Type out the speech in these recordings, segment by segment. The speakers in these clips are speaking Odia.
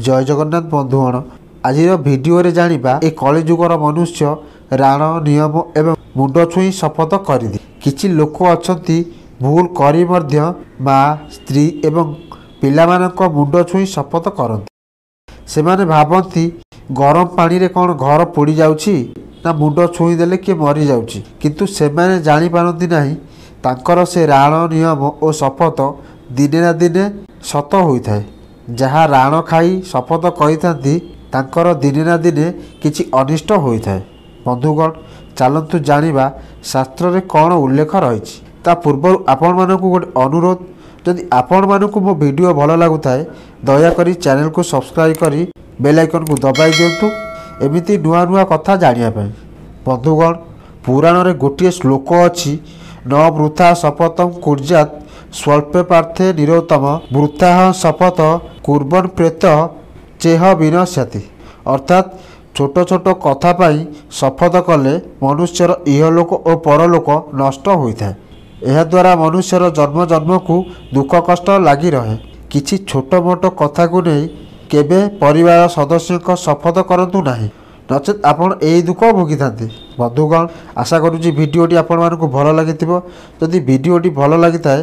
ଜୟ ଜଗନ୍ନାଥ ବନ୍ଧୁଗଣ, ଆଜିର ଭିଡ଼ିଓରେ ଜାଣିବା ଏ କଳିଯୁଗର ମନୁଷ୍ୟ ରାଣ ନିୟମ ଏବଂ ମୁଣ୍ଡ ଛୁଇଁ ଶପଥ କରିଦିଏ। କିଛି ଲୋକ ଅଛନ୍ତି ଭୁଲ କରି ମଧ୍ୟ ମା, ସ୍ତ୍ରୀ ଏବଂ ପିଲାମାନଙ୍କ ମୁଣ୍ଡ ଛୁଇଁ ଶପଥ କରନ୍ତି। ସେମାନେ ଭାବନ୍ତି ଗରମ ପାଣିରେ କ'ଣ ଘର ପୋଡ଼ିଯାଉଛି ନା ମୁଣ୍ଡ ଛୁଇଁ ଦେଲେ କିଏ ମରିଯାଉଛି। କିନ୍ତୁ ସେମାନେ ଜାଣିପାରନ୍ତି ନାହିଁ ତାଙ୍କର ସେ ରାଣ ନିୟମ ଓ ଶପଥ ଦିନେ ନା ଦିନେ ସତ ହୋଇଥାଏ। ଯାହା ରାଣ ଖାଇ ଶପଥ କରିଥାନ୍ତି ତାଙ୍କର ଦିନେ ନା ଦିନେ କିଛି ଅନିଷ୍ଟ ହୋଇଥାଏ। ବନ୍ଧୁଗଣ, ଚାଲନ୍ତୁ ଜାଣିବା ଶାସ୍ତ୍ରରେ କ'ଣ ଉଲ୍ଲେଖ ରହିଛି। ତା ପୂର୍ବରୁ ଆପଣମାନଙ୍କୁ ଗୋଟେ ଅନୁରୋଧ, ଯଦି ଆପଣମାନଙ୍କୁ ମୋ ଭିଡ଼ିଓ ଭଲ ଲାଗୁଥାଏ ଦୟାକରି ଚ୍ୟାନେଲକୁ ସବସ୍କ୍ରାଇବ୍ କରି ବେଲ୍ ଆଇକନ୍କୁ ଦବାଇ ଦିଅନ୍ତୁ ଏମିତି ନୂଆ ନୂଆ କଥା ଜାଣିବା ପାଇଁ। ବନ୍ଧୁଗଣ, ପୁରାଣରେ ଗୋଟିଏ ଶ୍ଲୋକ ଅଛି, ନ ବୃଥା ଶପଥಂ କୁର୍ଯ୍ୟାତ୍ ସ୍ୱଳ୍ପେ ପାର୍ଥେ ନିରୋତ୍ତମ ବୃଥାହ ଶପଥ କୁର୍ବନ୍ ପ୍ରେତ ଚେହ ବିନଶ୍ୟତି। ଅର୍ଥାତ୍ ଛୋଟ ଛୋଟ କଥା ପାଇଁ ଶପଥ କଲେ ମନୁଷ୍ୟର ଇହଲୋକ ଓ ପରଲୋକ ନଷ୍ଟ ହୋଇଥାଏ। ଏହାଦ୍ୱାରା ମନୁଷ୍ୟର ଜନ୍ମ ଜନ୍ମକୁ ଦୁଃଖ କଷ୍ଟ ଲାଗି ରହେ। କିଛି ଛୋଟ ମୋଟ କଥାକୁ ନେଇ କେବେ ପରିବାର ସଦସ୍ୟଙ୍କ ଶପଥ କରନ୍ତୁ ନାହିଁ, ନଚେତ୍ ଆପଣ ଏହି ଦୁଃଖ ଭୋଗିଥାନ୍ତି। ବନ୍ଧୁଗଣ, ଆଶା କରୁଛି ଭିଡ଼ିଓଟି ଆପଣମାନଙ୍କୁ ଭଲ ଲାଗିଥିବ। ଯଦି ଭିଡ଼ିଓଟି ଭଲ ଲାଗିଥାଏ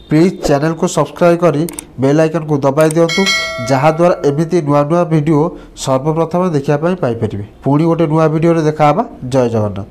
ପ୍ଲିଜ୍ ଚ୍ୟାନେଲକୁ ସବସ୍କ୍ରାଇବ୍ କରି ବେଲ୍ ଆଇକନ୍କୁ ଦବାଇ ଦିଅନ୍ତୁ, ଯାହାଦ୍ୱାରା ଏମିତି ନୂଆ ନୂଆ ଭିଡ଼ିଓ ସର୍ବପ୍ରଥମେ ଦେଖିବା ପାଇଁ ପାଇପାରିବେ। ପୁଣି ଗୋଟେ ନୂଆ ଭିଡ଼ିଓରେ ଦେଖା ହେବା। ଜୟ ଜଗନ୍ନାଥ।